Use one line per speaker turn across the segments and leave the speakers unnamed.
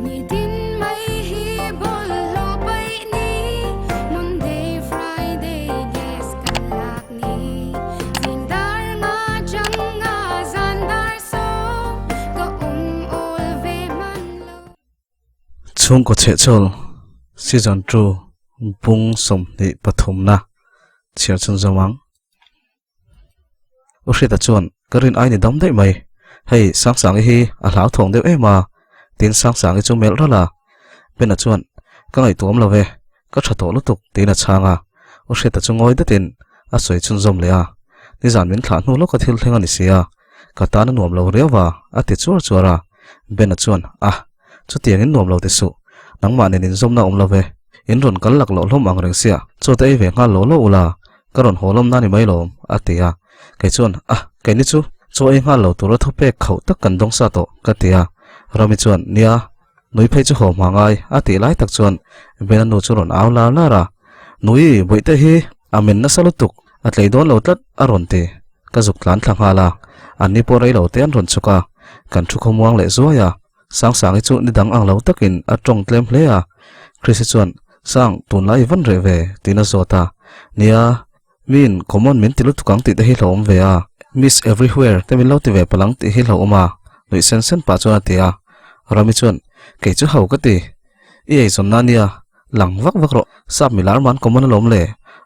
Nitin mai hi bawlhhlawh paih ni, Monday, Friday gas kan lak ni. Zing dar nga chang nga zan dar sawm, ka awm awl ve hman lo.
Chhungkaw chhehchhawl Season 2 bung 23 na chhiar chhunzawm ang. U Hriata chuan, Ka rin ai ni dam daih mai. Hei, Sangsangi hi a hlauthawng deuh em a, tiin Sangsangi chu melh ralh a. Bena chuan, Ka ngaihtuam lo ve, ka tha tawh lutuk, tiin a chhang a. U Hriata chu ngawi datin a sawi chhunzawm leh a. Nizan min thlah hnu lawka thil thleng a ni si a, ka tan a nuam lo riau va, a ti chuar chuar a. Bena chuan, Ah, chutiangin nuam lo ti suh, nangmah nen inzawmna awm lo ve, in rawn kal laklawh hlawm ang reng sia, chaw te ei ve nghal law law ula, Ka rawn haw lawm na ni mai lawm, a ti a. Kei chuan, Ah, keini chu chaw ei nghal lo tura thupek khauh tak kan dawng sa tawh, ka ti a. Rami chuan, Nia, nui phei chu haw hma ngai, a tih lai tak chuan Bena nu chu rawn au lar lar a. Nui, bawihte hi a men nasa lutuk, a tlei dawn lo tlat, a rawn ti. Ka zuk tlan thla nghal a, anni pawh rei lo te an rawn chhuk a, kan thu khawmuang leh zuai a. Sangsangi chu ni dang ang lo takin a tawng tlem hle a. Chrissy chuan, Sang, tunlai i van reh ve? tiin a zawt a. Nia, miin common min ti lutuk ang tih te hi hlauhawm ve a. Miss Everywhere te min lo ti ve palh ang tih hi hlauhawm a, nuih sen sen pah chuan a ti a. Rami chuan, Kei chu ho ka ti. I eizawnna nia, lang vak vak rawh. Sap milar man common alawm le.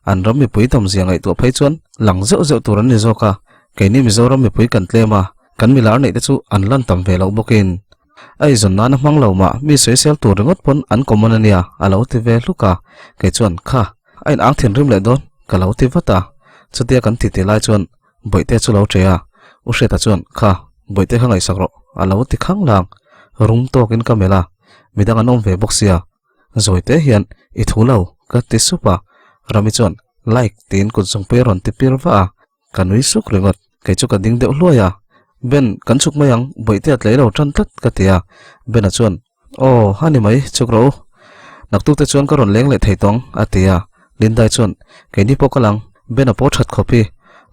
An ram mipui tamzia ngaihtuah phei chuan lang zeuh zeuh tur an ni zawk a. Keini Mizoram mipui kan tlem a, Kan milar neih te chu an lan tam ve loh bawkin a eizawn nan a hmang lo mah mi sawisel tur ringawt pawn an common a nia a lo ti ve hluk a, kei chuan kha a in ang thinrim leh dawn ka lo ti vat a, chutia kan titi lai chuan Bawihte chu lo che a, U Hriata chuan kha Bawihte kha ngaihsak rawh a lo ti khang lang, rum tawkin ka melh a, midang an awm ve bawk sia. Zawite hian i thu lo ka ti sup a, Rami chuan like tiin kut zungpui a rawn ti pir vah a, Ka nui suk ringawt, kei chu ka ding deuh hluai a. Ben, kan chhuk mai ang, bawihte a tlei lo tan tlat ka ti a. Ben-a chuan, Aw, a ni mai, chhuk rawh u. Naktuk te chuan ka rawn leng leh thei tawng, a ti a. Lindai chuan, Keini pawh ka lang, Ben-a pawh that khawp hi,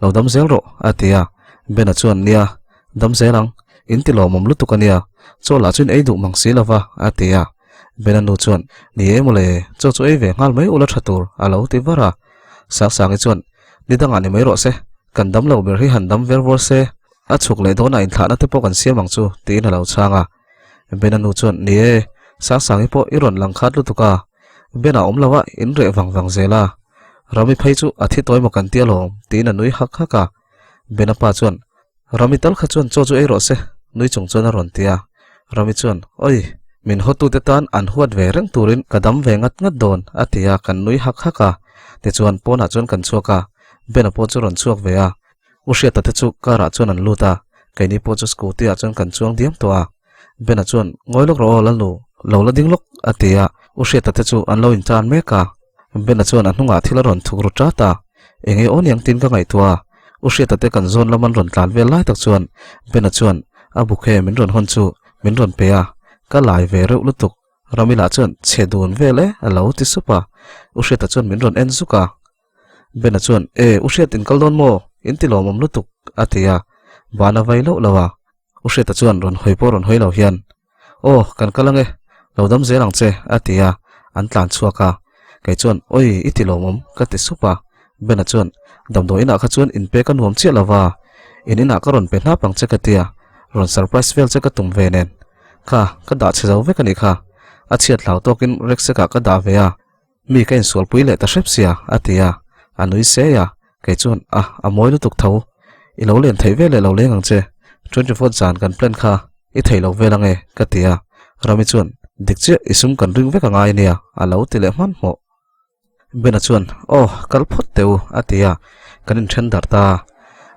lo dam zel rawh, a ti a. Ben-a chuan, Nia, dam zel ang, in ti lawmawm lutuk a nia, chaw lah chu in ei duh mang si lo va, a ti a. Ben-a nu chuan, Ni e mawle, chaw chu ei ve nghal mai ula tha tur, a lo ti var a. Sangsangi chuan, Ni dangah ni mai rawh se, kan dam lo ber hi han dam ver vawr se, a chhuk leh dawnah inthlahna te pawh kan siam ang chu, tiin a lo chhang a. Bena nu chuan, Ni e, Sangsangi pawh i rawn lang khat lutuk a, Bena awm lo a, in reh vang vang zel a. Rami phei chu a thi tawi maw kan ti alawm, tiin a nui hak hak a. Bena pa chuan, Rami tal kha chuan chaw chu ei rawh se, nui chung chuan a rawn ti a. Rami chuan, Oi, min hawtute tan an huat ve reng turin ka dam ve ngat ngat dawn, a ti a, kan nui hak hak a. Tichuan, pawnah chuan kan chhuak a, Bena pawh chu rawn chhuak ve a. U Hriata te chu car ah chuan an lut a, keini pawh chu scooty ah chuan kan chuang diam tawh a. Bena chuan, Ngawi lawk rawh aw Lalnu, lo la ding lawk, a ti a. U Hriata te chu an lo intan mek a. Bena chuan a hnungah thil a rawn thuk ru ṭat a, Eng nge aw niang tiin ka ngaihtuah a, U Hriata te kan zawn lam an rawn tlan vel lai tak chuan Bena chuan a bouquet min rawn hawn chu min rawn pe a, ka lai ve reuh lutuk. Ramila chuan chhe dun vel e a lo ti sup a, U Hriata chuan min rawn en zuk a. Bena chuan E U Hriat in kal dawn maw? In ti lawmawm lutuk a ti a, ban a vai loh lo a. U Hriata chuan rawn hawi pawh rawn hawi lo hian Aw, kan kal ange, lo dam zel ang che, a ti a, an tlan chhuak a. Kei chuan, Oi, i ti lawmawm, ka ti sup a. Bena chuan, Damdawi inah kha chuan inpe ka nuam chiah lo va, in inah ka rawn pe hnap ang che ka ti a, rawn surprise vel che ka tum ve nen. Kha, ka dah chhe zo vek a nih kha. A chhiat hlau tawkin Reksek-ah ka dah ve a. Mi ka insualpui leh ta hrep sia, a ti a, a nui sei a, kei chuan, A, a mawi lutuk tho. I lo len theih veleh lo leng ang che. 24 zan kan plan kha i thei lo vel ange, ka ti a. Rami chuan, Dik chiah, i sum kan ring vek angai ania, a lo ti leh hmanhmawh. Bena chuan, Aw, kal phawt teh u, a ti a, kan inthen darh ta a.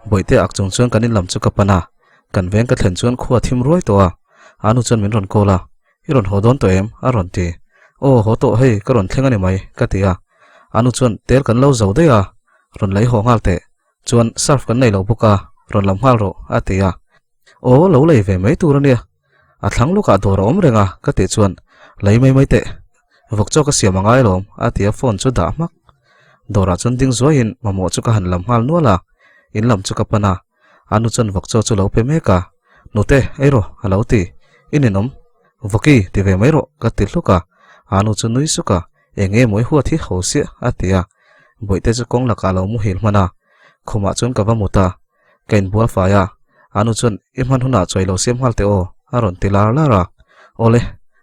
Bawihte ak chung chuan kan inlam chu ka pan a, kan veng ka thlen chuan khua thim ruai tawh a, anu chuan min rawn call a, I rawn haw dawn tawh em? a rawn ti. Aw, haw tawh hei, ka rawn thleng a ni mai, ka ti a. Anu chuan, Tel kan lo zo daih a, rawn lei haw nghal teh. Chuan, surf kan nei lo bawk a, rawn lam nghal rawh, a ti a. Aw, lo lei ve mai tur a nia. A thlang lawkah dawr a awm reng a, ka tih chuan, Lei mai mai teh. Vawk chaw ka siam a ngai alawm, a ti a, phone chu dah hmak. Dawrah chuan ding zuaiin mamawh chu ka han lam nghal nual a, in lam chu ka pan a. Anu chuan vawk chaw chu lo pe mek a, Nute, ei rawh, a lo ti. I ninawm. Vawki, ti ve mai rawh, ka ti hluk a. Anu chu nui suk a, Eng nge mawi huat hi ho siah, a ti a. Bawihte chu kawng lakah a lo muhil hman a. Khumah chuan ka va mut a. Ka inbual fai a. Anu chuan, I hman hunah chawi lo siam nghal teh aw, a rawn ti lar lar a. Awle,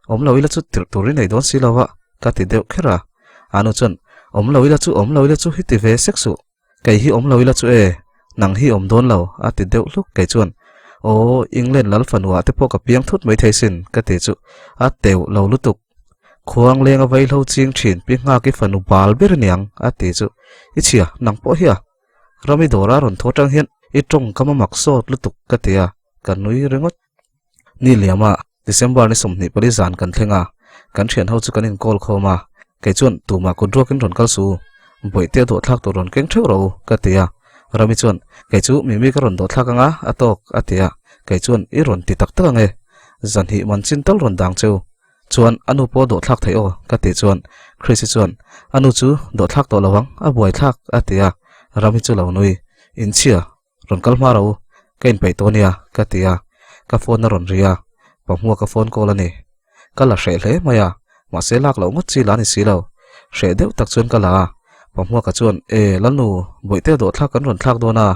awm lo ila chu tirh tur i nei dawn si lo a, ka ti deuh kher a. Anu chuan, Awm lo ila chu, awm lo ila chu hi ti ve sek suh. Kei hi awm lo ila chu e, nang hi awm dawn lo, a ti deuh hluk kei chuan. Aw, England lal fanuah te pawh ka piang thut mai thei sin, ka ti chu a teuh lo lutuk. Khuang leng a vaihlo ching thin pi nghak i fanu bal ber aniang, a ti chu. I chhia, nang pawh hi a. Rami dawra rawn thaw tang hian i tawngkam a mak sawt lutuk, ka ti a, ka nui ringawt. Ni liama December ni 24 zan kan thleng a, kan thian ho chu kan inkawl khawm a, kei chuan tumah kut ruakin rawn kal su, bawihte a dawhthlak tur rawn keng theuh rawh u, ka ti a. Rami chuan, Kei chu Mimi ka rawn dawhthlak anga, a tawk, a ti a. Kei chuan, I rawn ti tak tak ange, zan hih man chin tal rawn dang cheu. Chuan, a nu pawh dawhthlak theih aw, ka tih chuan Chrissy chuan, A nu chu dawhthlak tawh lo ang, a buaithlak, a ti a. Rami chu lo nui, Inchhia, Rawn kal hma ro, ka inpeih tawh ania, ka ti a, ka phone a rawn ri a, pahmua ka phone call a ni. Ka la hreh hle mai a, mahse lak loh ngawt chi la ni si lo. Hreh deuh tak chuan ka la a, pahmua ka chuan, E, Lalnu, bawihte dawh thlak kan rawn thlak dawn a,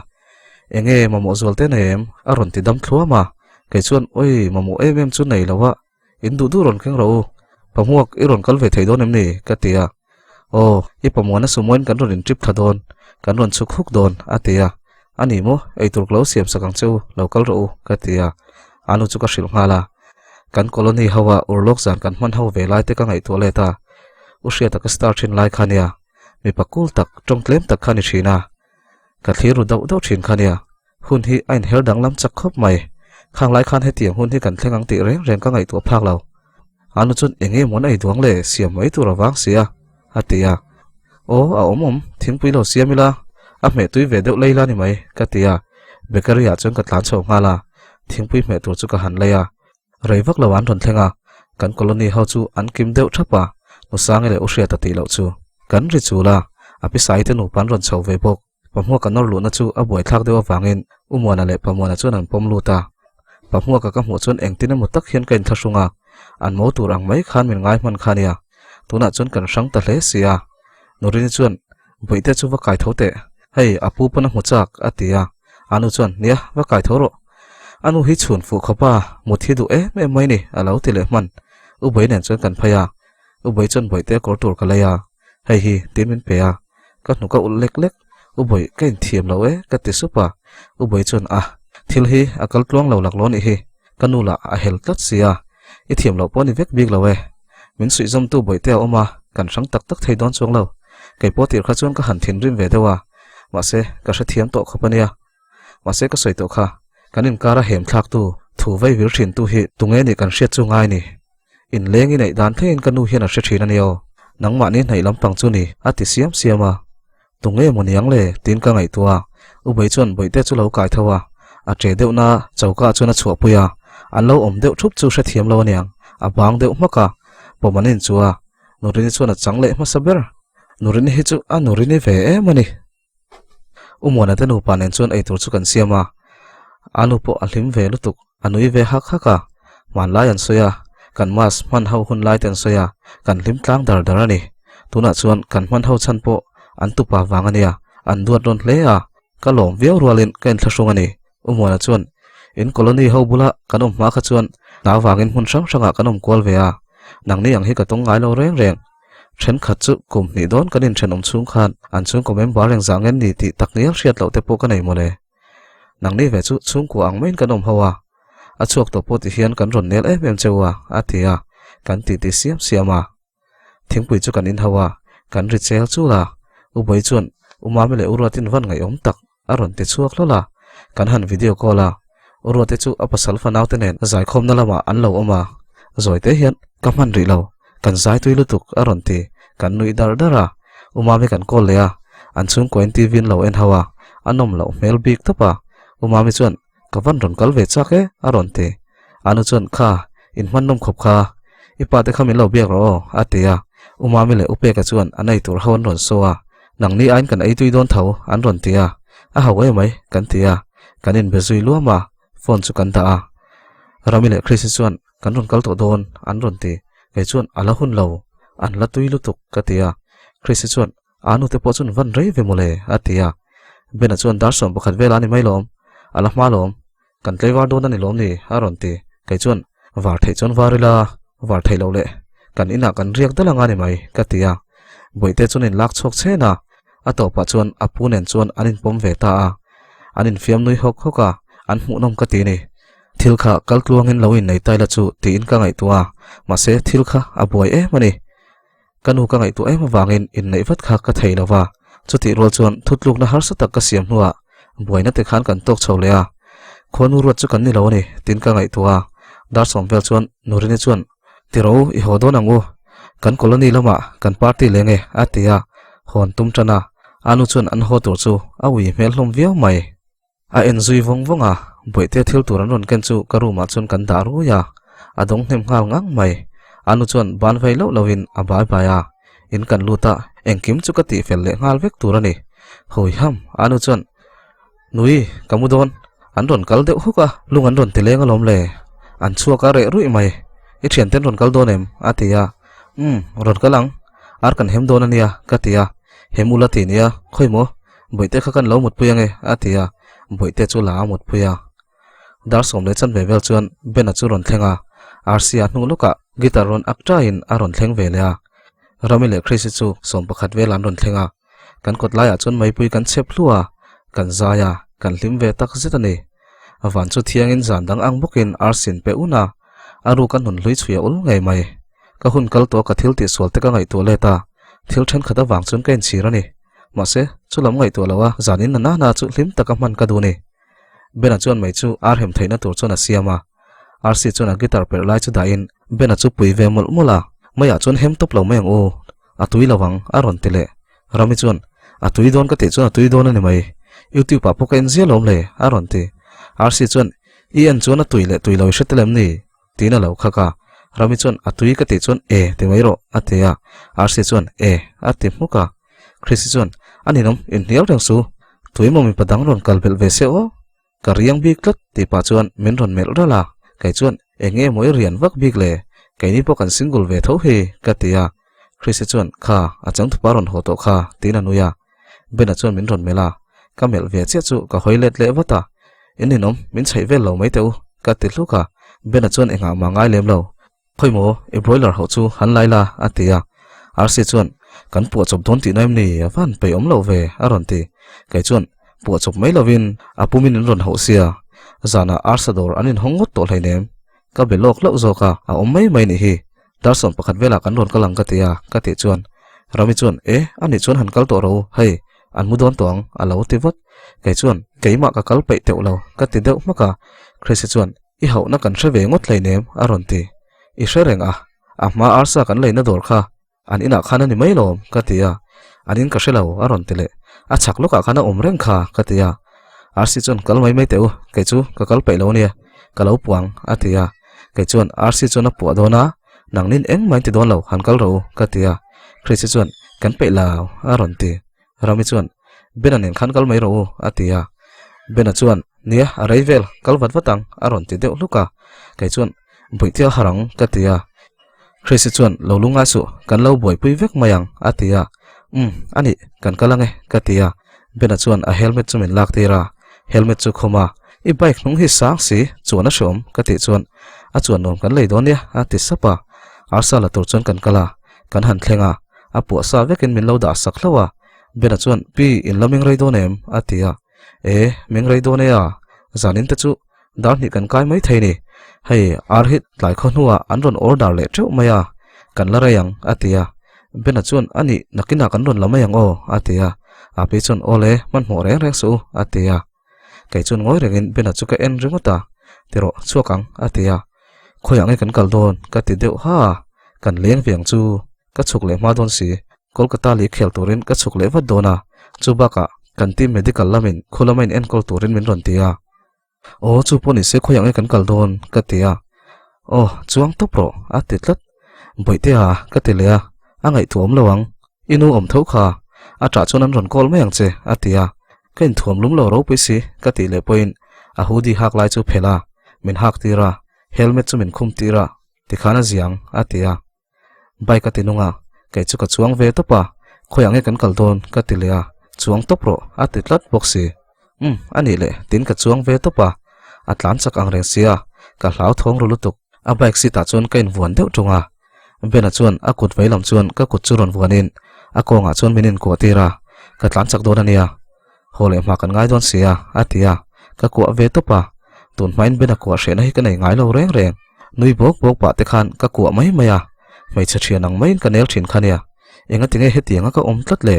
enge mamawh zual te nei em? a rawn ti dam thluam a, kei chuan, Oi, mamawh em em chu nei lo a, In duh duh rawn keng rawh u, Pahmuak i rawn kal ve thei dawn em ni? ka ti a. Aw, i pamuana sumoin kan rawn intrip thla dawn, kan rawn chhuk huk dawn, a ti a. A ni maw, eitur ka lo siam sak ang che u, lo kal rawh u, ka ti a. Anu chu ka hrilh nghal a. Kan colony ho a urlawk zan kan hman ho ve lai te ka ngaihtuah let a. U Hriata ka star thin lai kha nia, mipa kul tak, tawng tlem tak kha ni thin a. Ka thlir ru dauh dauh thin kha nia. Hun hi a inher danglam chak khawp mai. Khang lai khan hetiang hun hi kan thleng ang tih reng reng ka ngaihtuah phak lo. Anu chuan eng nge mawn ei duang le siam mai tur a vang si a, a ti a. Aw, a awm awm, thingpui lo siam ila, a hmeh tui ve deuh leila ni mai, ka ti a. Bakery ah chuan ka tlan chho nghal a, thingpui hmeh tur chu ka han lei a. Rei vak lo an rawn thleng a, kan colony ho chu an kim deuh thap a, Nusangi leh U Hriata tih loh chu kan ri chul a, a pi Saite nupa an rawn chho ve bawk. Pahmuaka nawr luhna chu a buaithlak deuh avangin U Muana leh Pamuana chuan an pawm lut a. Pahmuaka ka hmuh chuan engtin emaw tak hian ka inthlahrung a, an mo tur ang mai khan min ngai hman kha nia. Tunah chuan kan hrang ta hle si a. Nurini chuan, Bawihte chu va kai tho teh, hei a pu pawn a hmu chak, a ti a. A nu chuan, Nia, va kai tho rawh. A nu hi chhun fuh khawp a, mut hi duh em em mai ni, a lo ti leh hman. U Bawi nen chuan kan phei a. U Bawi chuan Bawihte kawr tur ka lei a, hei hi, tiin min pe a. Ka hnuk a ulh lek lek, U Bawi, ka inthiam lo e, ka ti sup a. U Bawi chuan, A, thil hi a kal tluang lo laklawh nih hi, ka nu lah a hel tlat si a, i thiam loh pawh ni vek bik lo e. Min suihzawmtu Bawihte a awm a, kan hrang tak tak thei dawn chuang lo. Kei pawh tir kha chuan ka han thinrim ve deuh a, mahse, ka hrethiam tawh khawp a nia. Mahse, ka sawi tawh kha, kan inkar a hem thlaktu, thu vei vir thintu hi tunge nih kan hriat chu ngai ni. Inleng i neih dan thlengin ka nu hian a hre thin a ni aw, nangmahni hnaih lampang chu ni, a ti siam siam a. Tunge maw niang le? tiin ka ngaihtuah a. U Bawi chuan Bawihte chu lo kai tho a, a che deuh na choka chuan a chhuahpui a, an lo awm deuh thup chu hrethiam lo aniang, a bang deuh hmak a, pawm an inchu a, Nurini chuan a chang leh hmasa ber. Nurini hi chu a Nurini ve em a ni. U Muana te nupa nen chuan eitur chu kan siam a, a nu pawh a hlim ve lutuk, a nui ve hak hak a, hmanlai an sawi a, kan mass hman ho hun lai te an sawi a, kan hlim tlang dar dar a ni. Tunah chuan kan hman ho chhan pawh an tupa vang a nia, an duat rawn hle a, ka lawm viau rualin ka inthlahrung a ni. U Muana chuan, In colony ho bula kan awm hma kha chuan hna vangin hmun hrang hrangah kan awm kual ve a, nangni ang hi ka tawng ngai lo reng reng. Thenkhat chu kum hnih dawn kan inthenawm chhung khan an chhungkaw member eng zah ngen ni tih tak ngial hriat loh te pawh ka nei mawle. Nangni ve chu chhungkua ang maiin kan awm ho a, a chhuak tawh pawh ti hian kan rawn nel em em cheu a, a ti a, kan titi siam siam a. Thingpui chu kan inho a, kan ri chel chul a, U Bawi chuan U Mami leh U Ruatin van ngaihawm tak a rawn ti chhuak hlawl a, kan han video call a, U Ruate chu a pasal fanau te nen zaikhawmna lamah an lo awm a, zawi te hian ka hman rih lo, kan zai tui lutuk a rawn ti, kan nuih dar dar a, U Mami kan call leh a, an chhungkuain TV an lo en ho a, a nawm loh hmel bik tawp a, U Mami chuan ka van rawn kal ve chak e a rawn ti, Anu chuan kha in hman nawm khawp kha, i pa te kha min lo biak rawh aw a ti a, U Mami leh U Peka chuan an ei tur ho an rawn saw a, Nangni aiin kan ei tui dawn tho an rawn ti a, a ho emai kan ti a, kan inbe zui luam a, phone chu kan dah a. Rami leh Chrissy chuan. Kan rawn kal tawh dawn, an rawn ti. Kei chuan, A la hun lo, an la tui lutuk, ka ti a. Chrissy chuan, A nute pawh chuan van rei ve mawle, a ti a. Bena chuan, Dar 11 vel a ni mai lawm, a la hma lawm, kan tleivar dawn a ni lawm ni, a rawn ti. Kei chuan, Var theih chuan var ila, var theih loh leh kan inah kan riak dal anga ni mai, ka ti a. Bawihte chuan in lak chhuak chhen a, a tawpah chuan a pu nen chuan an inpawm ve ta a. An infiam nui hawk hawk a, an hmuhnawm ka ti ni. Thil kha kal tluangin lo innei tai la chu tiin ka ngaihtuah a, mahse thil kha a buai em a ni. Ka nu ka ngaihtuah em avangin inneih vat kha ka thei lo va, chutih rual chuan thutlukna harsa tak ka siam hnuah buaina te khan kan tawk chho leh a. Khuanu ruat chu kan ni lo a ni tiin ka ngaihtuah a, dar sawm vel chuan Nurini chuan Tiro i haw dawn ang u, kan colony lamah kan party leng e a ti a, hawn tum tan a, a nu chuan an haw tur chu a ui hmel hlawm viau mai. A en zui vawng vawng a, Bawihte thil tur an rawn ken chu ka room ah chuan kan dah rui a, a dawng hnem nghal ngang mai. A nu chuan ban vei loh loh in a bai bai a, in kan lut a, engkim chu ka tih fel leh nghal vek tur a ni. Hawi ham, a nu chuan, Nui, ka mu dawn, an rawn kal deuh huk a, lung an rawn ti leng alawm le, an chhuak a reh ruih mai, i thianten rawn kal dawn em? a ti a, Umm, rawn kal ang, ar kan hem dawn a nia, ka ti a, Hem ula ti nia, khawi maw? Bawihte kha kan lo mutpui ange, a ti a, Bawihte chu la a mutpui a. Dar sawm leh chanve vel chuan Ben-a chu rawn thleng a, Rc-a hnu lawkah guitar rawn ak taiin a rawn thleng ve leh a. Rami leh Chris-i chu 11 vel an rawn thleng a, kan kawt laiah chuan meipui kan chhep hlu a, kan zai a, kan hlim ve tak zet a ni. Van chu thiangin zan dang ang bawkin Rc-in pe un a, a ruk a hnun hlui chhui a ul ngei mai. Ka hun kal tawh ka thil tihsual te ka ngaihtuah let a, thil thenkhat avang chuan ka inchhir a ni. Mahse, chu lam ngaihtuah lo a, zanin na nana chu hlim taka hman ka duh ni. Bena chuan mei chu ar hem theihna tur chuan a siam a. Rc chuan a guitar perh lai chu dahin Bena chu pui ve mawlh mawlh a, meiah chuan hem tawp lo mai ang u, a tui lo ang, a rawn ti leh. Rami chuan, A tui dawn ka tih chuan a tui dawn a ni mai, YouTube ah pawh ka en zial awm le, a rawn ti. Rc chuan, I en chuan a tui leh tui lo i hre tel em ni? Tiin a lo khak a, Rami chuan a tui ka tih chuan e ti mai rawh a ti a, Rc chuan e a ti hmuk a, Chrissy chuan a ninawm inhnial reng su, tuimaw mipa dang rawn kal belh ve se aw, ka riang bik tlat tih pah chuan min rawn melh ralh a, kei chuan eng nge maw i rian vak bik le, keini pawh kan single ve tho hi ka ti a, Chrissy chuan kha a changthupa rawn haw tawh kha tiin a nui a, Bena chuan min rawn melh a, ka melh ve chiah chu ka hawi let leh vat a, In ninawm, min chheih vel lo mai teh u, ka ti hluk a, Bena chuan engah mah ngai lem lo, Khawi maw, i broiler ho chu han lai la, a ti a, Rc chuan, Kan puah chawp dawn tihna em ni, a van peih awm lo ve, a rawn ti, kei chuan, Puah chawp mai lovin a pumin in rawn hauh sia, zanah arsa dawr an inhawng ngawt tawh hleinem, ka be lawk hlauh zawk a, a awm mai mai nih hi, Dar 11 velah kan rawn kal ang ka ti a, ka tih chuan Rami chuan E, anih chuan han kal tawh ro, hei, an mu dawn tawh ang, a lo ti vat. Kei chuan Keimah ka kal peih teuh lo, ka ti deuh hmak a. Chrissy chuan I hauhna kan hre ve ngawt hleinem, a rawn ti. I hre reng a, a hma arsa kan leina dawr kha an inah khan a ni mai lawm, ka ti a. An in ka hre lo, a rawn ti leh. A chhak lawkah khan a awm reng kha, ka ti a. Rc chuan Kal mai mai teh u, kei chu ka kal peih lo ania, ka lo puang, a ti a. Kei chuan Rc chuan a puah dawn a, nangnin engmah in ti dawn lo, han kal rawh u, ka ti a. Chrissy chuan, Kan peih lo, a rawn ti. Rami chuan, Bena nen khan kal mai rawh u, a ti a. Bena chuan, Nia, a rei vel, kal vat vat ang, a rawn ti deuh hluk a. Kei chuan, Buihtia har ang, ka ti a. Chrissy chuan, Lo lu ngai suh, kan lo buaipui vek mai ang, a ti a. Umm, a nih, kan kal ang e, ka ti a. Bena chuan a helmet chu min lak tir a, helmet chu khawm a, I bike hnung hi sang si, chuan a hreawm, ka tih chuan, A chuan nuam kan lei dawn nia, a ti sap a. Arsa la tur chuan kan kal a, kan han thleng a, a puah sa vekin min lo dah sak hlauh a. Bena chuan, Pi, in la meng rei dawn em? a ti a. E, meng rei dawn e a, zanin te chu dar hnih kan kai mai thei ni. Hei, ar hi tlai khaw hnuah an rawn order leh teuh mai a, kan la rei ang, a ti a. Bena chuan, A nih, nakinah kan rawn la mai ang aw, a ti a. Api chuan, Aw le, hmanhmawh reng reng suh u, a ti a. Kei chuan ngawi rengin Bena chu ka en ringawt a, Ti rawh, chhuak ang, a ti a. Khawiah nge kan kal dawn? ka ti deuh ha a. Kan leng ve ang chu, ka chhuk leh hma dawn si. Kolkata lei khel turin ka chhuk leh vat dawn a, chu bakah kan team medical lamin khu lama in enkawl turin min rawn ti a. Aw chu pawh nise khawiah nge kan kal dawn? ka ti a. Aw chuang tawp rawh a ti tlat. Bawihtea ka ti leh a, a ngaihtuah awm lo ang. I nu awm tho kha, a ṭah chuan an rawn call mai ang che a ti a. Ka inthuam lum lo ropui si ka tih leh pawhin a hoodie hak lai chu phelh a, min hak tir a. Helmet chu min khum tir a, tikhan a ziang, a ti a. Bike a ti nung a, kei chu ka chuang ve tawp a, khawiah nge kan kal dawn ka ti leh a, chuang tawp rawh a ti tlat bawk si. Umm, a nih leh, tiin ka chuang ve tawp a, a tlan chak ang reng sia, ka hlauthawng ru lutuk. A bike seat ah chuan ka invuan deuh tung a, Bena chuan a kut vei lam chuan ka kut chu rawn vuanin a kawngah chuan min inkuah tir a, ka tlan chak dawn a nia, haw leh hma kan ngai dawn sia, a ti a, ka kuah ve tawp a, tun hmain Bena kuah hrehna hi ka nei ngai lo reng reng, nui bawk bawk pah te khan ka kuah mai mai a, hmeichhe thian ang maiin ka nel thin kha nia, enga tinge hetianga ka awm tlat le?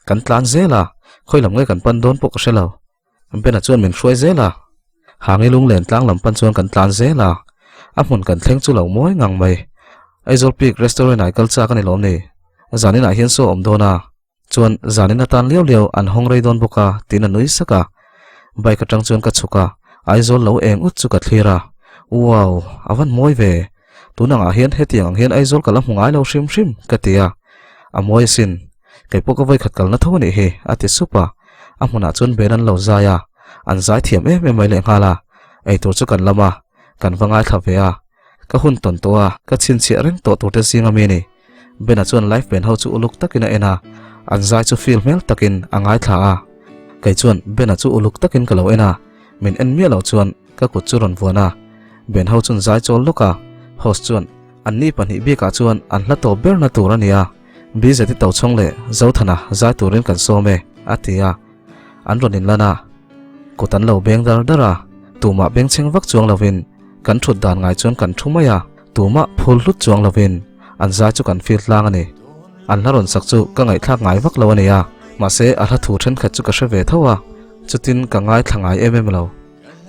Kan tlan zel a, khawi lam nge kan pan dawn pawh ka hre lo. Bena chuan min hruai zel a, Hangi lunglen tlang lam pan chuan kan tlan zel a, a hmun kan thleng chu lo mawi ngang mai. Aizawl Peak Restaurant ah i kal chak a ni lawm ni? Zanin ah hian saw a awm dawn a, chuan zanin atan liau liau an hawng rei dawn bawk a tiin a nui sak a. Bike atang chuan ka chhuk a, Aizawl lo eng ut chu ka thlir a, Wow, a van mawi ve! Tun angah hian hetiang ang hian Aizawl ka la hmu ngai lo hrim hrim ka ti a, a mawi asin. Kei pawh ka vawikhat kalna tho a nih hi, a ti sup a. A hmunah chuan bel an lo zai a, an zai thiam em em mai lehnghal a. Eitur chu kan lam a, kan va ngaithla ve a. Ka hun tawn tawh a, ka chhinchhiah reng tawh turte zinga mi a ni. Bena chuan live band ho chu uluk takin a en a, an zai chu feel hmel takin a ngaithla a. Kei chuan Bena chu uluk takin ka lo en a, min en miah loh chuan ka kut chu rawn vuan a. Ben ho chuan zai chawl lawk a, host chuan anni pahnih bikah chuan an hla tawp berna tur a ni a. BZI Tochhawng leh Zothana zai turin kan sawm e, a ti a. An rawn inlan a, kut an lo beng dar dar a, tumah bengchheng vak chuang lovin kan thut dan ngai chuan kan thu mai a, tumah phul hlut chuang lovin an zai chu kan feel tlang a ni. An hla rawn sak chu ka ngaihthlak ngai vak lo a ni a, mahse a hla thu thenkhat chu ka hre ve tho a, chutin ka ngaithla ngai em em lo.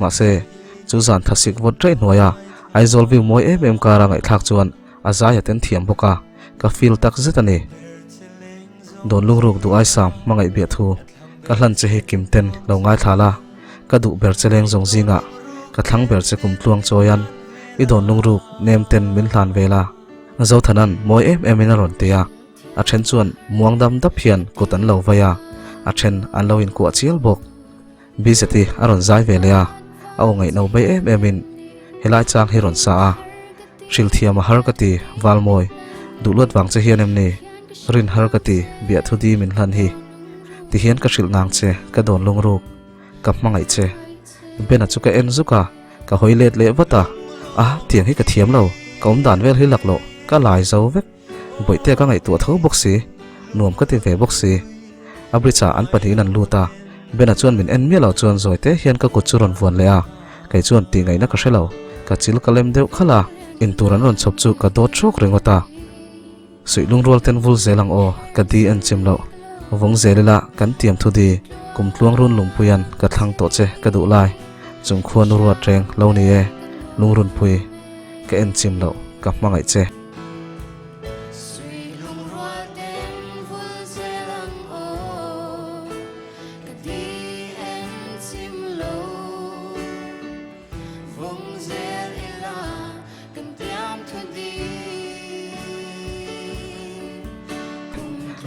Mahse, chu zan thasik vawt raih hnuaia Aizawl view mawi em em kara ngaihthlak chuan A zai a ten thiam bawk a, ka feel tak zet a ni. Dawn lungruk duh aisa hmangaih biah thu ka hlan che hi kim ten lo ngaithla la, ka duh ber che leng zawng zingah ka thlang ber che kum tluang chawian i dawn lungruk nem ten min hlan ve la. Zothanan mawi em em in a rawn ti a, a then chuan muang dam dap hian kut an lo vai a, a then an lo inkuah chial bawk. Bizeti a rawn zai ve leh a, a aw ngaihno bai em em in helai chang hi rawn sa a, Hrilh thiam a har ka ti, Valmawi, duh luat vang che hian em ni? Rin har ka ti, biah thu di min hlan hi. Ti hian ka hrilh ngang che, ka dawn lungruk, ka hmangaih che. Bena chu ka en zuk a, ka hawi let leh vat a, a tiang hi ka thiam lo, ka awm dan vel hi lak loh, ka lai zo vek. Bawihtea ka ngaihtuah tho bawk si, nuam ka ti ve bawk si. A bridge ah an pahnihin an lut a, Bena chuan min en miah lo chuan zawi te hian ka kut chu rawn vuan leh a, kei chuan tih ngaihna ka hre lo, ka chil ka lem deuh khalh a, intur an rawn chhawp chu ka dawt hrawk ringawt a. Suih lungrual ten vul zel ang aw, ka di en chim loh. Vawng zel ila kan tiam thu di, kum tluang run lungpuian ka thlang tawh che ka duh lai, chung khua nu ruat reng lo ni e, lungrunpui ka en chim loh ka hmangaih che.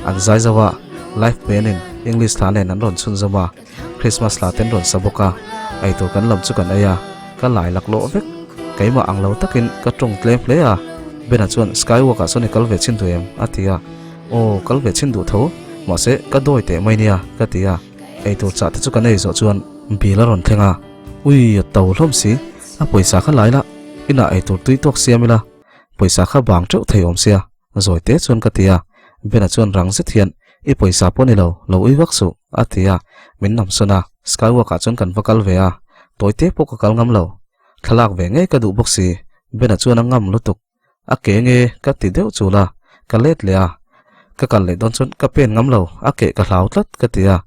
An zai zo a, live band in English hla nen an rawn chhunzawm a, Christmas hla te an rawn sa bawk a, eitur kan lam chu kan ei a, ka lai laklawh vek. Keimah ang lo takin ka tawng tlem hle a, Bena chuan Skywalk ah chuan i kal ve chhin duh em? a ti a, Aw, kal ve chhin duh tho, mahse ka dawi teh mai nia ka ti a, eitur chah te chu kan ei zawh chuan bill a rawn thleng a, Ui, a to hlawm si, a pawisa kha lai la, inah eitur tui tawk siam ila, pawisa kha bang teuh thei awm sia, zawi te chuan ka ti a, Bena chuan rang zet hian I pawisa pawh ni lo, lo ui vak suh, a ti a, min namsawn a, Skywalk ah chuan kan va kal ve a, tawi te pawh ka kal ngam lo. Thlalak ve ngei ka duh bawk si, Bena chuan a ngam lutuk. A ke nge ka ti deuh chul a, ka let leh a. Ka kal leh dawn chuan ka pen ngam lo, a keh ka hlau tlat ka ti a.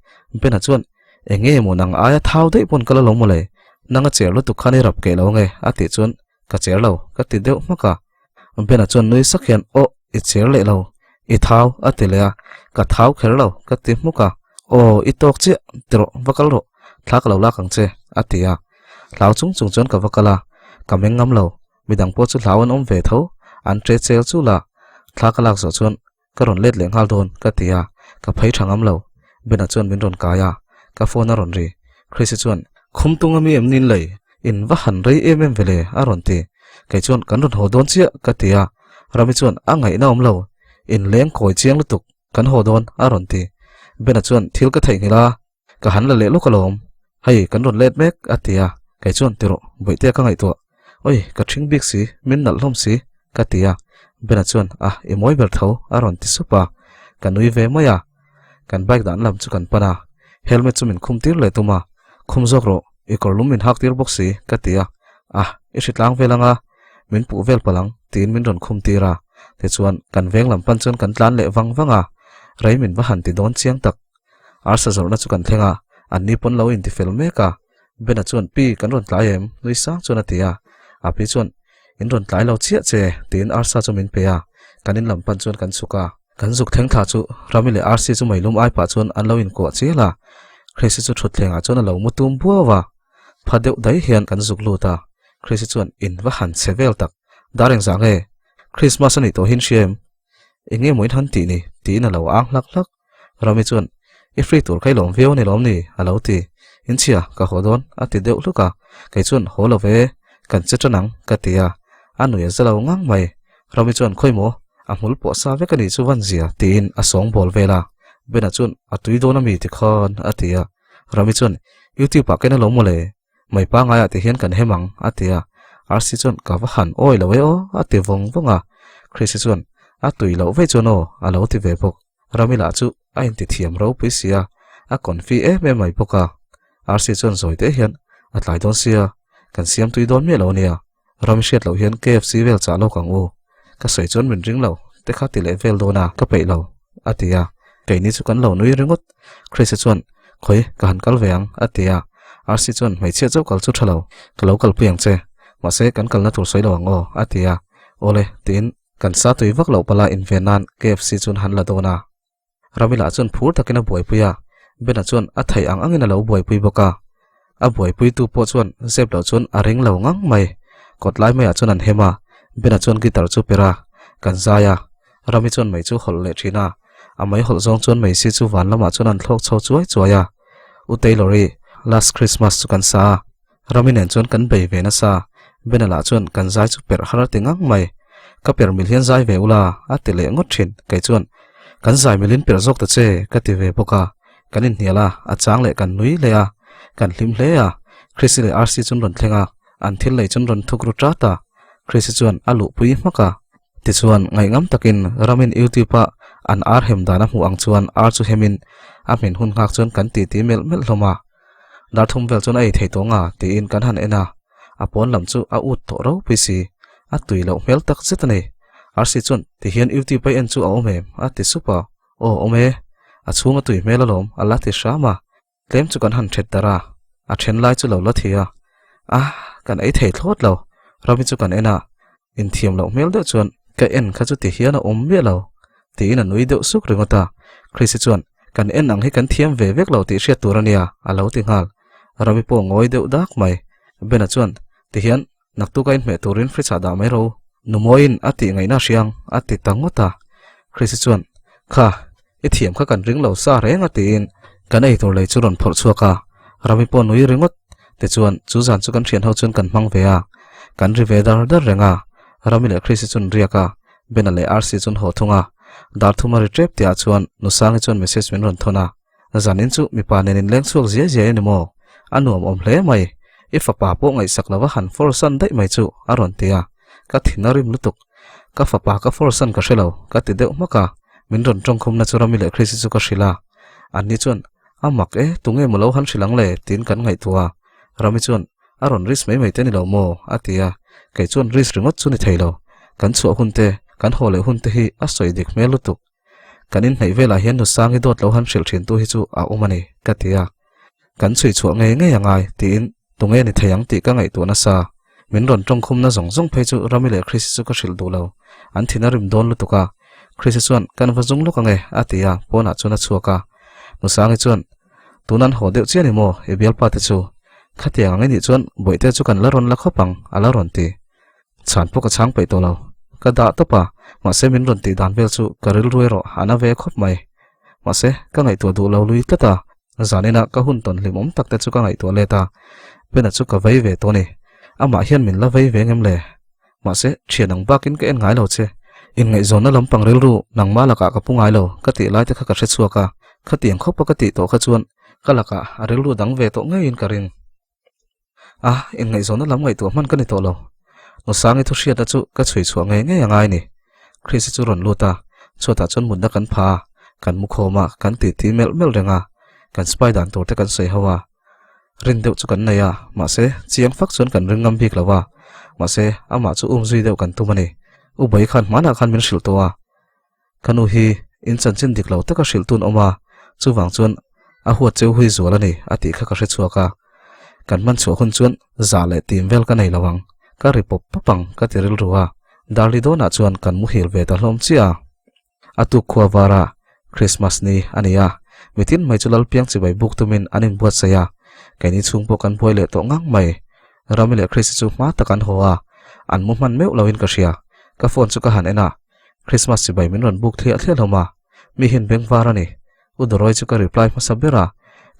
Bena chuan, Eng nge maw nang aia thau daih pawn ka la lo mawle, nang a cher lutuk khan i rap keh lo nge a tih chuan ka cher lo ka ti deuh hmak a. Bena chuan nui sak hian, Aw, i cher leh lo, i thau a ti leh a, ka thau kher lo ka ti hmuk a. Aw, i tawk chiah, ti rawh, va kal rawh, thla ka lo lak ang che a ti a. Hlau chung chung chuan ka va kal a, ka meng ngam lo, midang pawh chu hlau an awm ve tho, an tre chel chul a, thla ka lak zawh chuan ka rawn let leh nghal dawn ka ti a, ka phei tha ngam lo, Bena chuan min rawn kai a, ka phone a rawn ri, Chrissy chuan, Khum tung ami em nin lei? In va han rei em em vele a rawn ti. Kei chuan kan rawn haw dawn chiah ka ti a. Rami chuan a ngaihna awm lo. In leng kawi chiang lutuk kan haw dawn a rawn ti. Bena chuan thil ka theihnghilh a, ka han la leh lawk alawm. Hei kan rawn let mek a ti a. Kei chuan ti rawh Bawihtea ka ngaihtuah. Oi ka ṭhing bik si, min nalh hlawm si ka ti a. Bena chuan a i mawi ber tho a rawn ti sup a. Ka nui ve mai a. Kan bike dan lam chu kan pan a, helmet chu min khum tir leh tum a, Khum zawk rawh, i kawr lum min hak tir bawk si, ka ti a, Ah, i hri tlang vel anga, min puh vel palh ang, tiin min rawn khum tir a. Tichuan, kan veng lam pan chuan kan tlan leh vang vang a, rei min va han ti dawn chiang tak. Arsa zawrhna chu kan thleng a, an ni pawn lo inti fel mek a. Bena chuan, Pi, kan rawn tlai em? Nui sang chuan a ti a. A pi chuan, In rawn tlai lo chiah che, tiin arsa chu min pe a, kan in lam pan chuan kan chhuk a. Kan zuk thleng thla chu Rami leh Arsi chu meilum ai pah chuan an lo inkuah chial a, Chrissy chu thutthlengah chuan a lo mu tum buau a. Pha deuh daih hian kan zuk lut a, Chrissy chuan in va han che vel tak, dar engzah nge Christmas a nih tawh hin hria em? Eng nge maw in han tih ni? tiin a lo ang hlak hlak. Rami chuan I free tur kha i lawm viau a ni lawm ni? a lo ti. Inchhia, ka haw dawn a ti deuh hluk a, kei chuan haw lo ve, kan che tan ang ka ti a, a nui a za lo ngang mai. Rami chuan khawi maw? A hmul pawh sa vek a nih chu van zia tiin a sawng bawl vel a. Bena chuan a tui dawn a mi ti khan a ti a. Rami chuan YouTube ah ken a lo maw le? Mai pangaiah ti hian kan hem ang a ti a. Rc chuan ka va han awi lo e aw a ti vawng vawng a. Chrissy chuan a tui loh vei chuan aw a lo ti ve bawk. Rami lah chu a inti thiam ropui sia, a confi em em mai bawk a. Rc chuan zawi te hian a tlai dawn sia, kan siam tui dawn miah lo a nia. Ram hriat loh hian KFC vel chah lawk ang u. Ka sawi chuan min ring lo, te kha ti leh vel dawn a, ka peih lo, a ti a. Keini chu kan lo nui ringawt. Chris-a chuan, Khawi, ka han kal ve ang, a ti a. RC chuan, Hmeichhia chauh kal chu tha lo, ka lo kalpui ang che. Mahse, kan kalna tur sawi lo ang aw, a ti a. Awle, tiin kan sa tui vak loh pala inven nan KFC chuan han la dawn a. Ramila chuan phur takin a buaipui a, Bena chuan a theih ang angin a lo buaipui bawk a. A buaipuitu pawh chuan zep loh chuan a ring lo ngang mai. Kawt lai maiah chuan an hem a, Bena chuan guitar chu per a, kan zai a. Rami chuan mei chu hawlh leh thin a, a mei hawlh zawng chuan mei si chu van lamah chuan an thlawk chho chuai chuai a. U Taylor-i Last Christmas chu kan sa a, Rami nen chuan kan bei ve nasa, Bena lah chuan kan zai chu perh har a ti ngang mai. Ka perh mil hian zai ve ula, a ti leh ngawt thin. Kei chuan, Kan zai milin perh zawk ta che, ka ti ve bawk a. Kan inhnial a, a chang leh kan nui hle a, kan hlim hle a. Chrissy leh Rc chuan rawn thleng a, an thil lei chuan rawn thuk ru tat a. Chrissy chuan a luhpui hmak a. Tichuan, ngaihngam takin Ramin YouTube-a an ar hem dan a hmuh ang chuan ar chu hemin a hmin hun nghak chuan kan titi melh melh hlawm a. Dar thum vel chuan a ei thei tawh nga tiin kan han en a, a pawn lam chu a ut tawh ropui si, a tui loh hmel tak zet a ni. Rc chuan ti hian YouTube a en chu a awm em? a ti sup a, Aw awm e, a chhung a tui hmel alawm a la ti hram a, tlem chu kan han thet darh a, a then lai chu lo la thi a, ah kan ei thei thlawt lo, Rami chu kan en a, inthiam loh hmel deuh chuan ka en kha chu ti hian a awm miah lo tiin a nui deuh suk ringawt a, Chrissy chuan kan en ang hi kan thiam ve vek lo tih hriat tur a nia a lo ti nghal, Rami pawh ngawi deuh dak mai, Bena chuan ti hian naktuk a inhmeh turin fridge ah dah mai ro, nu mawiin a tih ngaihna a hria ang a ti ta ngawt a, Chrissy chuan kha i thiam kha kan ring lo sa reng a tiin kan eitur lei chu rawn phawrh chhuak a, Rami pawh nui ringawt tichuan chu zan chu kan thian ho chuan kan hmang ve a, kan ri ve dar dar reng a, Rami leh Chrissy chuan riak a, Bena leh Rc chuan haw thung a, dar thum a ri tep tihah chuan Nusangi chuan message min rawn thawn a, Zanin chu mipa nen in leng chhuak ziai ziai a ni maw? A nuam awm hle mai, i fapa pawh ngaihsak lova han force-an daih mai chu a rawn ti a, ka thin a rim lutuk. Ka fapa ka force-an ka hre lo, ka ti deuh hmak a, min rawn tawngkhumna chu Rami leh Chrissy chu ka hrilh a, anni chuan a mak e, tunge maw lo han hrilh ang le tiin kan ngaihtuah a, Rami chuan a rawn risk mai mai te ni lo maw? a ti a, kei chuan risk ringawt chu ni thei lo, kan chhuah hun te, kan haw leh hun te hi a sawi dik hmel lutuk. Kan inhnaih velah hian Nusangi dawt lo han hrilh thin tu hi chu a awm a ni, ka ti a. Kan chhui chhuah ngei ngei a ngai, tiin tunge ni thei ang tih ka ngaihtuah nasa. Min rawn tawngkhumna zawng zawng phei chu Rami leh Chrissy chu ka hrilh duh lo. An thin a rim dawn lutuk a. Chrissy chuan, Kan va zung lawk ange, a ti a, pawnah chuan a chhuak a. Nusangi chuan, Tun an haw deuh chiah ni maw, i bialpa te chu? Khatiang ang i nih chuan bawihte chu kan la rawn la khawp ang, a la rawn ti. Chhan pawh ka chhang peih tawh lo. Ka dah tawp a, mahse min rawn tih dan vel chu ka rilru erawh a na ve khawp mai. Mahse, ka ngaihtuah duh lo lui tlat a, zaninah ka hun tawn hlimawm tak te chu ka ngaihtuah let a. Bena chu ka vei ve tawh a ni. Amah hian min la vei ve ngem le? Mahse, thian ang bakin ka en ngai lo che. Inngaihzawnna lampang rilru nangmah lakah ka pu ngai lo ka tih lai te kha ka hre chhuak a, khatiang khawpa ka tih tawh kha chuan ka lakah a rilru dang ve tawh ngeiin ka ring. A, inngaihzawnna lam ngaihtuah hman ka ni tawh lo. Nusangi thu hriatna chu ka chhui chhuah ngei ngei a ngai ni. Chris-i chu rawn lut a, chhuatah chuan mutna kan pha a, kan mu khawm a, kan titi melh melh reng a, kan spy dan tur te kan sawi ho a. Rin deuh chu kan nei a, mahse chiang fak chuan kan ring ngam bik lo a, mahse amah chu um zui deuh kan tum a ni. U Bawi khan hmanah khan min hrilh tawh a, ka nu hi in chanchin dik lo taka hrilh tun awm a, chuvang chuan a huat cheu hui zual a ni a tih kha ka hre chhuak a. Kan hman chhuah hun chuan zah leh tim vel ka nei lo ang, ka ri pawp pawp ang ka ti rilru a, Darli dawnah chuan kan muhil ve ta hlawm chiah a. A tuk khua vara Christmas ni a ni a, mitin mai chu Lalpiang chibai buk tumin an inbuatsaih a, keini chhung pawh kan buai leh tawh ngang mai. Rami leh Chrissy chu hma tak an haw a, an mu hman meuh loin ka hria. Ka phone chu ka han en a, Christmas chibai min rawn buk thliah thliah hlawm a, mi hian beng var a ni. U Dawrawi chu ka reply hmasa ber a,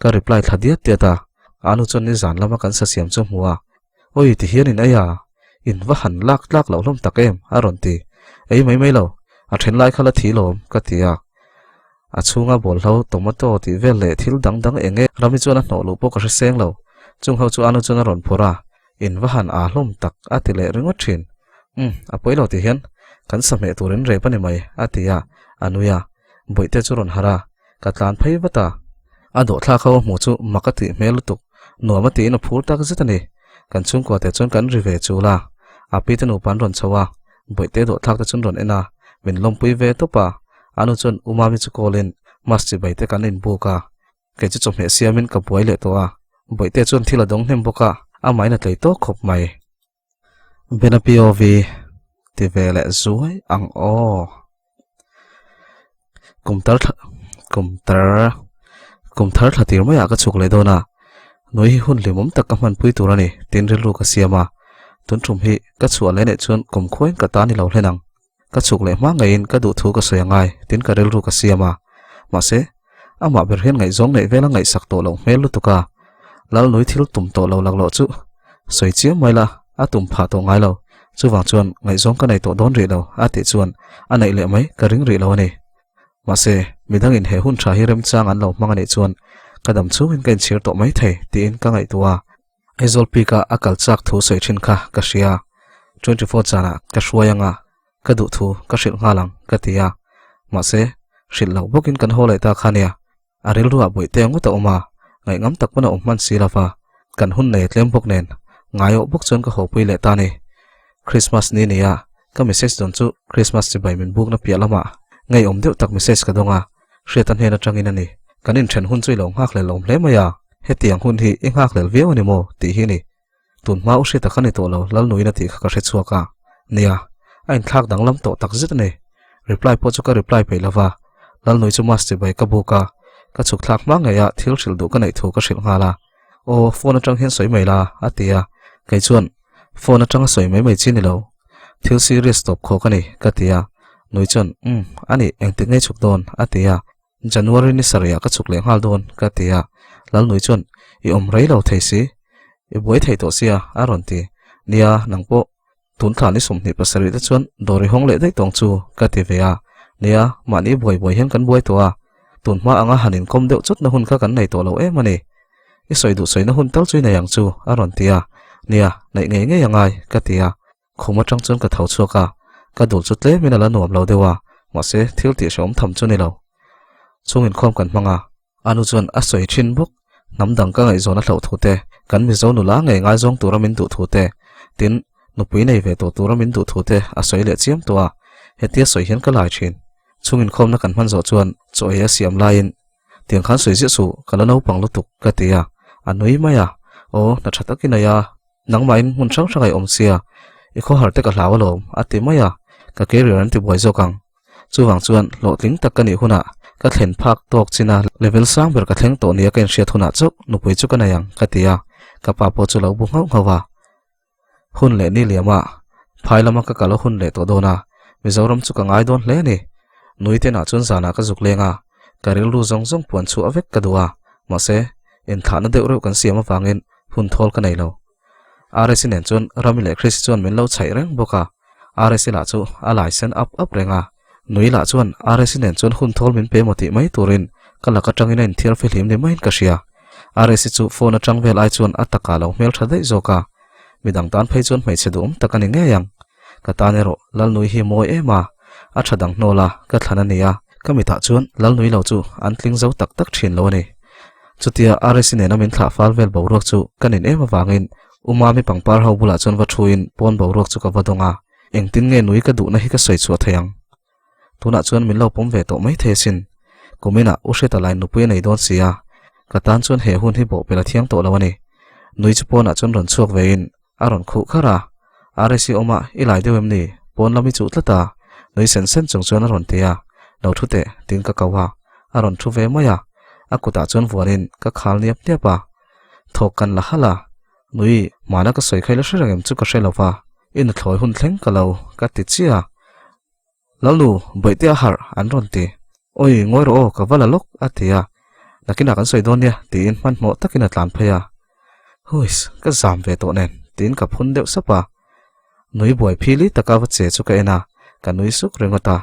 ka reply thla diat diat a, a nu chuan nizan lama kan sa siam chu hmu a, Awi ti hian in ei a, in va han lak tlak loh hlawm tak em? a rawn ti. Ei mai mai lo, a then lai kha la thi lawm, ka ti a. A chhunga bawlhlo, tomato tih vel leh thil dang dang eng e Rami chuan a hnawh luh pawh ka hre seng lo. Chung ho chu Anu chuan a rawn phur a, in va han aa hlawm tak, a ti leh ringawt thin. Umm, a pawi lo ti hian kan sa hmeh turin rep a ni mai, a ti a, a nui a. Bawihte chu rawn harh a, ka tlan phei vat a. A dawhthlak ho a hmuh chu mak a tih hmel lutuk, nuam a tiin a phur tak zet a ni. Kan chhungkua te chuan kan ri ve chul a, a pi te nupa an rawn chho a, Bawihte dawhthlak te chuan rawn en a, min lawmpui ve tawp a. A nu chuan U Mami chu call in Mas chibai te kan inbuk a, kei chu chawhmeh siamin ka buai leh tawh a, Bawihte chuan thil a dawng hnem bawk a, amahin a tlei tawk khawp mai. Bena POV ti ve leh zuai ang aw. Kum tar thla kum tar kum thar thla tir maiah ka chhuk leh dawn a, nui hi hun hlimawm tak ka hmanpui tur a ni tiin rilru ka siam a, tun tum hi ka chhuah leh neih chuan kum khuain ka ta ni lo hlen ang. Ka chhuk leh hma ngeiin ka duh thu ka sawi a ngai tiin ka rilru ka siam a, mahse amah ber hian ngaihzawng neih vel a ngaihsak tawh loh hmel lutuk a, Lalnui thil tum tawh lo laklawh chu sawi chiam mai la, a tum phah tawh ngai lo, chuvang chuan ngaihzawng ka nei tawh dawn rih lo a tih chuan a neih leh mai ka ring rih lo a ni. Mahse, midangin he hun tha hi remchang an lo hmang a nih chuan ka dam chhungin ka inchhir tawh mai thei tiin ka ngaihtuah a. Aizawl peak a a kal chak thu sawi thin kha ka hria, 24 zanah ka hruai anga ka duh thu ka hrilh nghal ang ka ti a, mahse hrilh loh bawkin kan haw leh ta kha nia, a rilruah bawihte ngawt a awm a, ngaihngam tak pawn a awm hman si lova, kan hun nei a tlem bawk nen ngaiawh bawk chuan ka hawpui leh ta ni. Christmas ni nia ka message dawn chu Christmas chibai min bukna piah lamah ngeiawm deuh tak message ka dawng a, Hriata hnen atangin a ni. Kan inthen hun chu i lo nghakhlel awm hle mai a, hetiang hun hi i nghakhlel viau a ni maw? tih hi a ni. Tun hma u Hriata kha ni tawh lo, Lalnuin a tih kha ka hre chhuak a. Nia, a inthlak danglam tawh tak zet a ni. Reply pawh chu ka reply peih lo va, Lalnui chu mass chibai ka buk a, ka chhuk thlak hma ngei a thil hrilh duh ka neih thu ka hrilh nghal a. Aw, phone atang hian sawi mai la, a ti a. Kei chuan, Phone atanga sawi mai mai chi ni lo. Thil serious tawp khawk a ni, ka ti a. Nui chuan, Umm, a nih, engtik ngei chhuk dawn? a ti a. January ni sarih ah ka chhuk leh nghal dawn, ka ti a. Lalnui chuan, I awm rei lo thei si. I buai thei tawh sia, a rawn ti. Nia, nang pawh tun thla ni 27 te chuan dawr i hawng leh daih tawng chu, ka ti ve a. Nia, mahni buai buai hian kan buai tawh a. Tun hma anga han inkawm deuh chawtna hun kha kan nei tawh lo em a ni. I sawi duh sawina hun tal chu i nei ang chu, a rawn ti a. Nia, neih ngei ngei a ngai, ka ti a. Khum atang chuan ka tho chhuak a, ka dul chu tlemin a la nuam lo deuh a, mahse thil tih hrehawm tham chu ni lo. Chung inkhawm kan hmang a, a nu chuan a sawi thin bawk, hnam dang ka ngaihzawn a hlauh thu te, kan Mizo nula ngei ngaizawng tura min duh thu te, tin, nupui nei ve tawh tura min duh thu te a sawi leh chiam tawh a, hetia sawi hian ka lai thin. Chung inkhawmna kan hman zawh chuan chaw ei a siam laiin Tiang khan sawi ziah suh, ka la naupang lutuk, ka ti a, a nui mai a, Aw, hna tha takin a ia, nangmahin hmun hrang hrang a i awm sia, i khawhar te ka hlau alawm, a ti mai a, ka career an ti buai zawk ang. Chuvang chuan hlawhtling tak ka nih hunah ka thlen phak tawk china level sang ber ka thleng tawh nia ka inhriat hunah chauh nupui chu ka nei ang, ka ti a, ka pa pawh chu lo bu nghauh nghauh a. Hun leh ni liama phai lama ka kal a hun leh tawh dawn a, Mizoram chu ka ngai dawn hle a ni. Nui tenah chuan zanah ka zuk leng a, ka rilru zawng zawng puan chhuah vek ka duh a, mahse, inthlahna deuh reuh kan siam avangin. hun thawl ka nei lo. Rsi nen chuan Rami leh Chrissy chuan min lo chhaih reng bawk a, Rsi lah chu a lai sen up up reng a. Nui lah chuan Rsi nen chuan hun thawl min pe maw tih mai turin ka lak atangin a inthiar fihlim ni maiin ka hria. Rsi chu phone atang vel ai chuan a takah lo hmeltha daih zawk a, midang tan phei chuan hmeichhe duhawm tak a ni ngei ang. Ka tan erawh Lalnui hi mawi em a, a tha dang hnawl a, ka thlan a ni a, ka mitah chuan Lalnui lo chu an tling zo tak tak thin lo a ni. Chutia RSC nena min thlah fal vel boruak chu ka nin em avangin U Mami pangpar ho bulah chuan va thuin pawn boruak chu ka va dawng a, engtin nge nui ka duhna hi ka sawi chhuah thei ang? Tunah chuan min lo pawm ve tawh mai thei asin. Kuminah U Hreta lain nupui a nei dawn si a, ka tan chuan he hun hi bawhpelh a thiang tawh lo a ni. Nui chu pawnah chuan rawn chhuak vein a rawn khuh kharh a, RSC awma i lai deuh em ni? Pawn lam i chuh tlat a, nui sen sen chung chuan a rawn ti a, Lo thu teh, tiin ka ko a, a rawn thu ve mai a, a kutah chuan vuanin ka khal niap niap a, thawk kan la halh a, Nui, hmana ka sawi kha i la hre reng em chu ka hre lo va, i nuthlawi hun thleng ka lo, ka ti chiah a. Lalnu, Bawihte a harh, an rawn ti. Awi, ngawi rawh aw, ka va la lawk, a ti a. Nakinah kan sawi dawn nia, tiin hmanhmawh takin a tlan phei a. Huiss, ka zam ve tawh nen, tiin ka phun deuh sap a. Nui buai phili taka va che chu ka en a, ka nui suk ringawt a.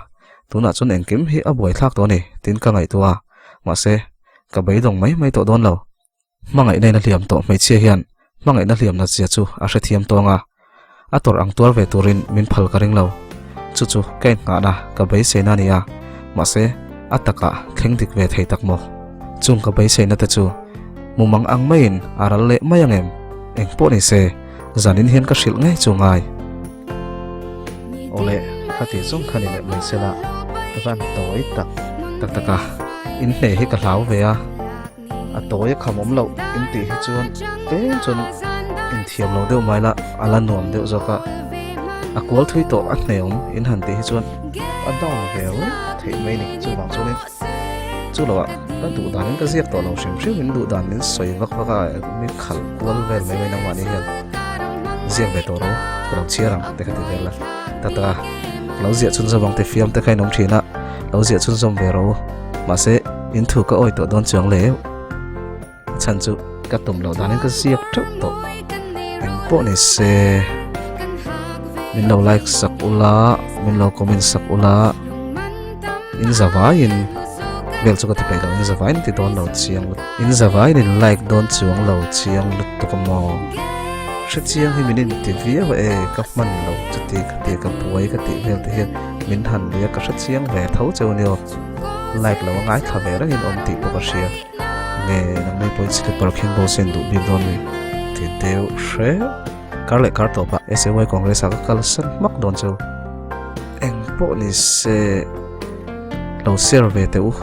Tunah chuan engkim hi a buaithlak tawh a ni, tiin ka ngaihtuah a. Mahse, ka beidawng mai mai tawh dawn lo. Hmangaihna in a hliam tawh hmeichhia hian hmangaihna hliam nat zia chu a hrethiam tawng a, a tawrh ang tuar ve turin min phal ka ring lo. Chu chu ka inngahna ka beiseina a ni a, mahse a takah thleng dik ve thei tak maw? Chung ka beiseina te chu mumang ang maiin a ral leh mai ang em? Engpawh ni se, zanin hian ka hrilh ngei chu ngai. Awle, khati zawng kha ni leh mai se la, ka van tawi tak tak tak a, inhneh hi ka hlau ve a. A tawi a kham awm loh in tih hi chuan tlem chuan inthiam lo deuh mai la a la nuam deuh zawk a a kual thui tawh a hne awm in han tih hi chuan a down ve reuh theih mai ni chuvang chuanin chu loh ah ka duh danin ka ziak tawh lo hrim hrim in duh dan min sawi vak vak a min khalh kual vel mai mai nangmahni hian ziak ve tawh ro ka lo chhiar ang te kha ti vel la tak tak a ka lo ziah chhunzawm ang te fiam te kha in awm thin a lo ziah chhunzawm ve ro mahse In thu ka awi tawh dawn chuang le a chhan chu ka tum loh danin ka ziak teuh tawh eng pawh ni se min lo like sak ula min lo comment sak ula in zavaiin vel chu ka ti peih lo in zavaiin ti dawn lo chiang in zavaiin in like dawn chuang lo chiang lutuk a maw hre chiang hi min in ti viau e ka hman lo chuti ka ti ka buai ka tih vel te hian min han lui a ka hre chiang ve tho cheu a ni aw. Like lo a ngaithla ve rengin awm tih pawh ka hria. Nge nangni pawhin slipper khing bo sen duh bik dawn mi? Ti deuh hrep. Kar leh kar tawpah SAY Congress ah ka kalsan hmak dawn cheu. Eng pawh ni se lo share ve teh u.